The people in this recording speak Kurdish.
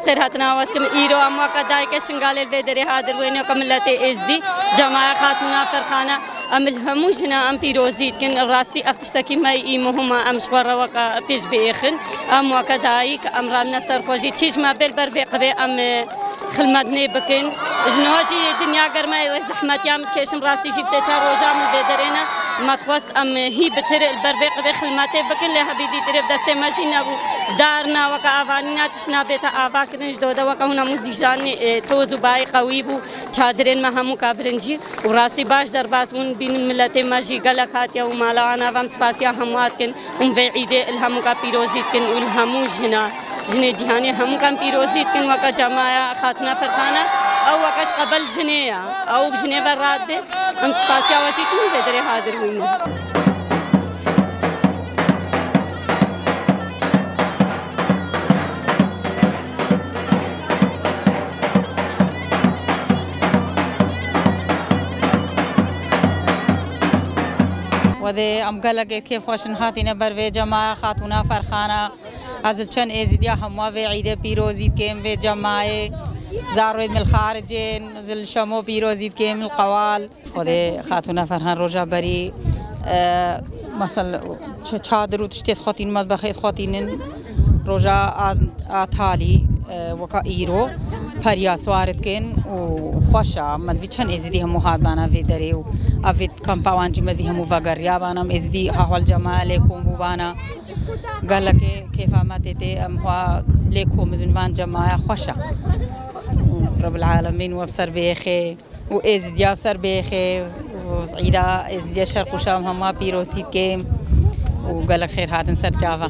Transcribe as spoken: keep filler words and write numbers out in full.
Xêr hatina we dikim. Îro em weke dayike Şingalê li vê derê hadir bûyîn, weke miletê Êzdî, cemaya Xatûna Ferxana. Em li hemû jina em pîrozî dikin. Rastî ev tiştekî me î muhim e, em ji xwe re weke pêş biêxin. Em weke dayik, em re ne serxwejî. Çi ji me bê li ber vê qibê em, e, xilmetnê bikin. Ji niha jî dinya ger me zehmetiya min dikêşim, rastî jî bi sê çar roja min vê derê ne. Me dixwest em hî bitir li ber vê qibê xilmetê bikin, lê hebî dîtirê bi destê me jî nebû. Dar ne, weke avanî ne, tişt nabête ava kirin. Ji dode weke hûn hemû zî zanî, e, toz û bayî qewî bû. Çadirên me hemû ka birincî û rastî baş derbas bûn. Bînin miletê me jî gelek hatiye û mala wan ava, em spasiya hemû dikin. Û em vê îdê li hemûka pîrozî dikin û li hemû jina, jinê cîhanê hemûkan pîrozî dikin, weke cemaya Xatuna Ferxana, ew weke ji qebel jinê ye. Ew bi jinê ve radibe. Em spasiya we jî dikin, vê derê hadir bûyîne. Xwedê em gelekê kêfxweş in hatîne ber vê cemaya Xatûna Ferxana. Ez li çend Êzidiya hemû vê îdê pîrozî dikêm, vê cemayê zarwê min li xaricê in, ez li Şemo pîrozî dikêm, li Qewal. Xwedê Xatûna Ferhan roja berî, e, mesel, ç-, çadir û tiştê dixwetînin, metbexê dixwetînin. Roja a, a talî, e, weka îro, periya swar dikin û xweş e. Me vî çend Êzidî hemû hatibana vê derê û ev vê kampa wan jî me vî hemû vegeriyabana. Em Êzidî hahwel cema lê kom bûbana. Gelekê kêfa me tê tê, em xwe lê kom bidin van cemaya xweş e. Û Rebbil Alemîn we bi ser bêxê. û Êzidiya ser bêxê û îda Êzidiya Şerq û Şam hema pîrozî dikêm û gelek xêr hatin ser çava.